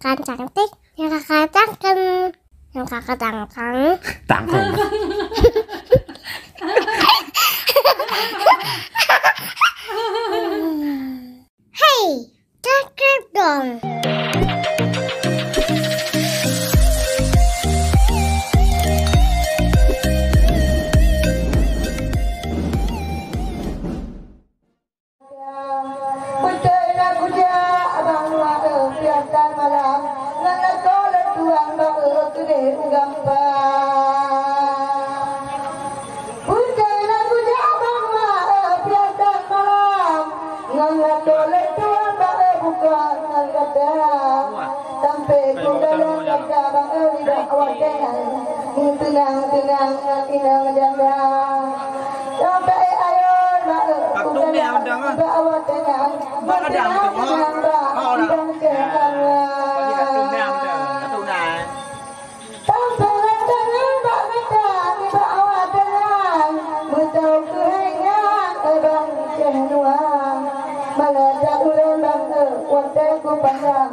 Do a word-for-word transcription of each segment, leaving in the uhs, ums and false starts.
Kan cantik, nyang kakak tangkeng. Nyang kakak tangkeng. Tangkeng. Hei, subscribe dong. Beutôi na kujak abang luwa, eh, piasan malam, ngon lakoe lôn tuan bak, eh, keudeh u gampang. Beutôi na kujak abang luwa, eh, piasan malam, ngon lakoe lôn tuan bak, eh, bukon ngon gata. Sampai ku dalam gata bak, eh, nibak watèe nyan. Meuteunang-teunang ngon inong janda. Sampai ayôn bak, eh, Kak Tung ni yang undang, ah. Bak watèe nyan. Bak ada yang undang, ah. Meuteunang-teunang bak, oh, dah. Inong janda. Bagi Kak Tung ni yang undang, Kak Tung ni. Sampai lam tangan bak mita nibak awak tangan. Beutôi keuhai nyan, eh, Bang Syeh Nuwa. Malah dak ulôn bang, eh, watèe ku pandang.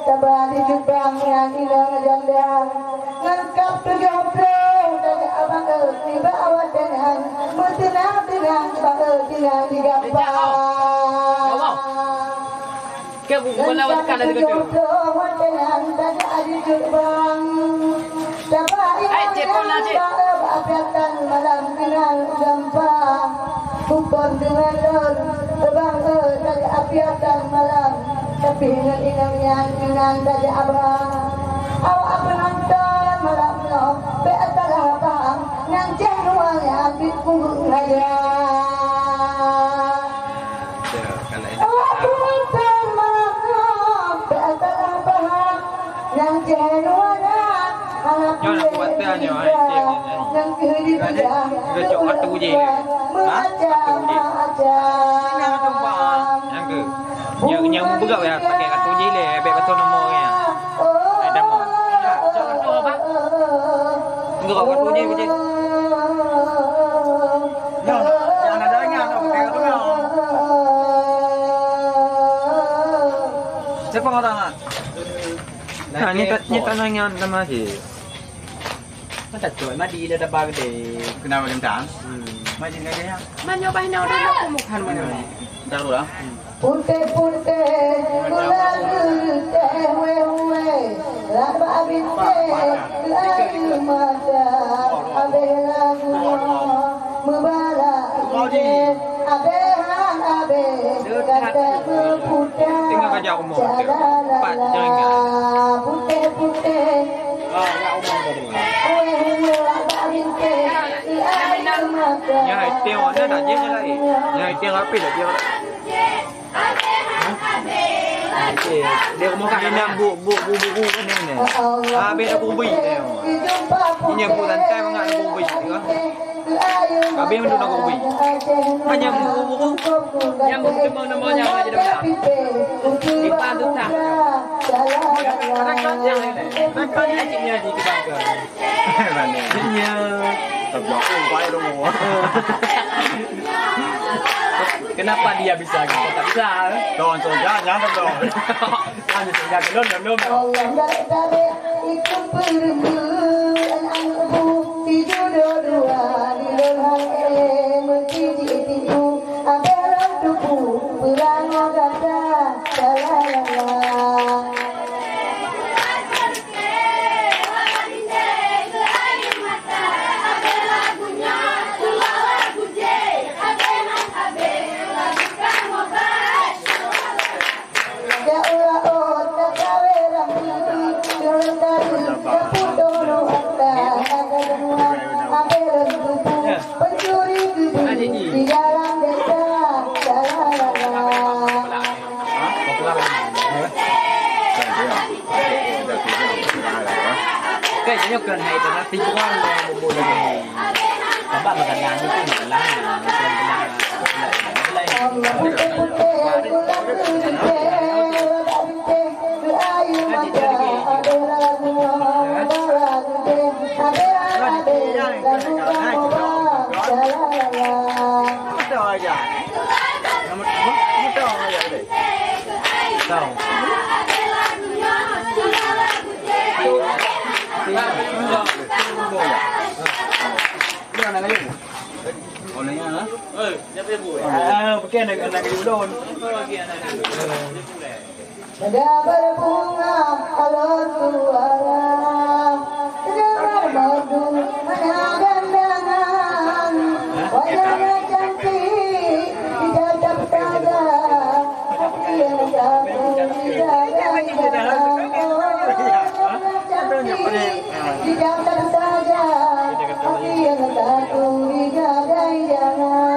Saba di geubang nyan inong janda. Ngon kap tujoh ploh tajak abang, eh, nibak awak tangan. Meuteunang-teunang bang, eh, tinggai di gampang. Ke bu-, bukan lewat dekat dari kata. Eh, cek kau lah, cek. Malam dengan gampang. Bukon dengan lôn, teubang lôn dari api akan malam. Tapi ngon inong nyan inan saja abang. Awak penonton malam nyoe, bèk salah paham. Nang ceh nuang nyan bit punggong raja. Awak penonton malam nyoe, bèk salah paham. Nyang keuh di dunia, nyang keuh di dunia, meumacam-macam. Nyang keuh. Nyang, nyang mupeugah ya, pakai kartu jih lé, bèk pasoe nomor nyan. Ada mo. Enggak, kartu jih, Bujih. Nyang, nyang ada nyan, pakai kartu nyan. Siapa orang? Nah, ni tak, ni tak nanya nama sih. Mata tu, madi dah dapat gede. Kenapa kentang? Hmm. Madi ni dia. Mana bah nak orang nak pemukan mana? Dah dulu lah. Putéh-putéh gula geuteh wéh-wéh, laba bintéh air mata, abéh lagu nyoe meubalak geude, abéh han abéh gata meuputa. Tengah kajak umur dia. Empat jengah. Putéh-putéh. Nyan item awak na dak jeuet nyan laén. Nyan item rapih dak jeuet. Hah? Okey. Dia rumah kat dalam bu-, bu-, bu-, bu-, bu ni, ni. Habis dah kubri dia. Ini bu santai bangat kubri dia. Habis mandum dah kubri. Hanya bu-, bu-, bu-, bu. Yang bu-, bu-, bu-, nama-nama yang ada dalam. Ipan tu tak. Rakan yang ni. Rakan yang cik ni di kebangga. Mana? Iya. Sebelah, oh, baik dong. Kenapa dia bisa, kita tak bisa, eh? Dong, so, jangan, jangan, dong. Jangan, so, jangan, belum, belum, belum. Allah tarik-tarik ikut perempuan anak bu, tiga dua dua di lorong eh, mesti diitipu, ada orang tupu, perang gata, salah. Pencuri kebiri di dalam desa. Kan nyoe keunan hai teuka tibuan nyang bubur lagi. Tambah makanan itu malah. Tahu. Ah, bukan nak, nak ulun. Pada berbunga kalau suara, terdengar merdu hanya dendangan. Wajahnya cantik, ditatap saja, hati yang satu digadai-gadai. Wajahnya cantik, ditatap saja, hati yang satu digadai-gadai.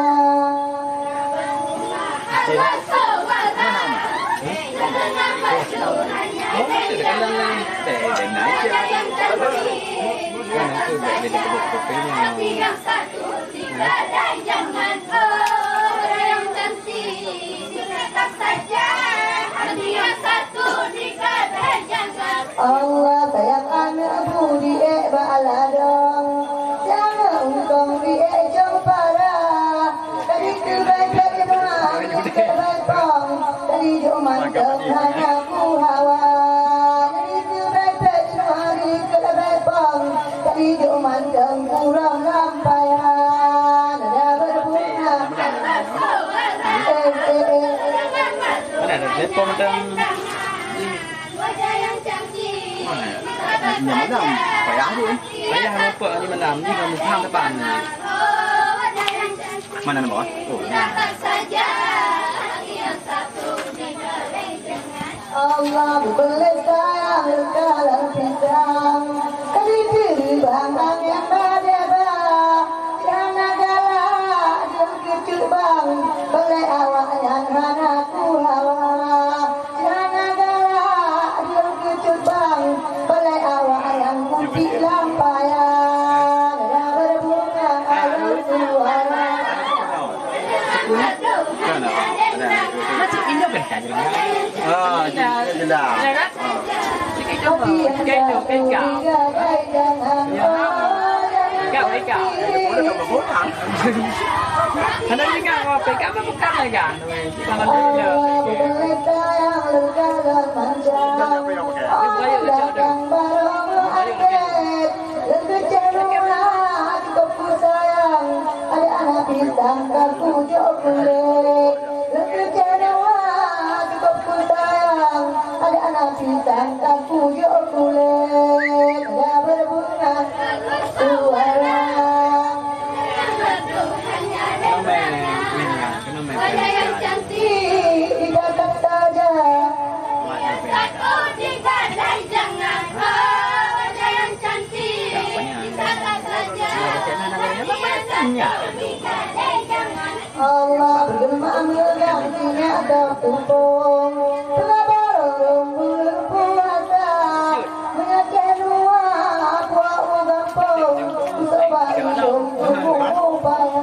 Allah sayang aneuk budi ék bak ladong, jangan ungkong di ék cong para. Tadi keubai pet dua, keubai pong, tadi jok mantong hana ku hawa. Tadi keubai pet dua, keubai pong, tadi jok mantong kurang lam paya. Nada berbunga. Eh, eh, eh. Mana ada telepon tang? Mana? Ini malam. Payah tu. Payah lupa ni malam. Ni kamu faham depan. Mana nama? Oh, ni. Allah beubeulée sayang leuka lam pisang. Kali diri bang angin badeba. Hana galak jeuet keu cut bang. Beulée awak nyan hana ku hawa. Hana galak jeuet keu cut bang. Beulée awak nyan kutik lam paya. Dah berbunga alu suara. Macam Indo kan? Ah, jelas. Hana dengar apa, apa bukan lagi. Alhamdulillah. Ada anak pisang ka kujok kulét. Leukeujeuet nyoe cukup ku sayang, ada anak pisang ka kujok kulét. Ada berbunga suara. Keunoe meunan, keunoe meunan. Wajah yang cantik ditatap saja. Yang satu digadai jangan. Oh, wajah yang cantik ditatap saja. Yang satu digadai jangan. Allah bergema meugang sinyak dan tumpong. Tengah barong lom buleuen puasa. Meunyoe keu nuwa buah u gampông. Usok bak idong tumpong upaya.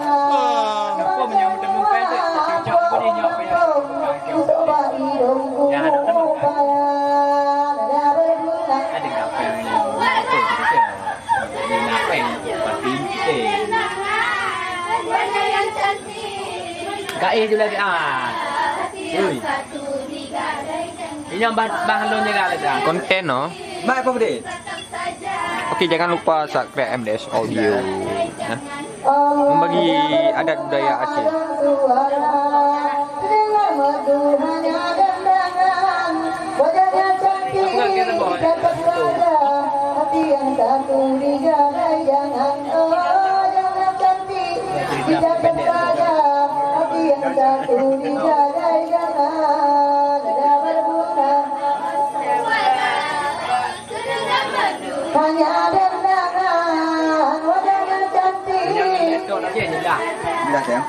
Meunyoe keu nuwa buah u gampông. Usok bak idong tumpong upaya. Nada berbunga. Gaéh tu lagi, ah. Ui. Ini yang bah, bah lôn jaga lagi, ah. Konten, no? Baik, apa, Fadil? Oke, jangan lupa subscribe M D S Audio. Ya. Membagi adat budaya Aceh. Dengar merdu hanya dendangan, wajahnya cantik, ditatap saja, hati yang satu digadai jangan. Oh, wajahnya cantik, ditatap saja, hati yang satu digadai jangan. Ada berbunga. Hanya dendangan, wajahnya cantik. Jelas, ya?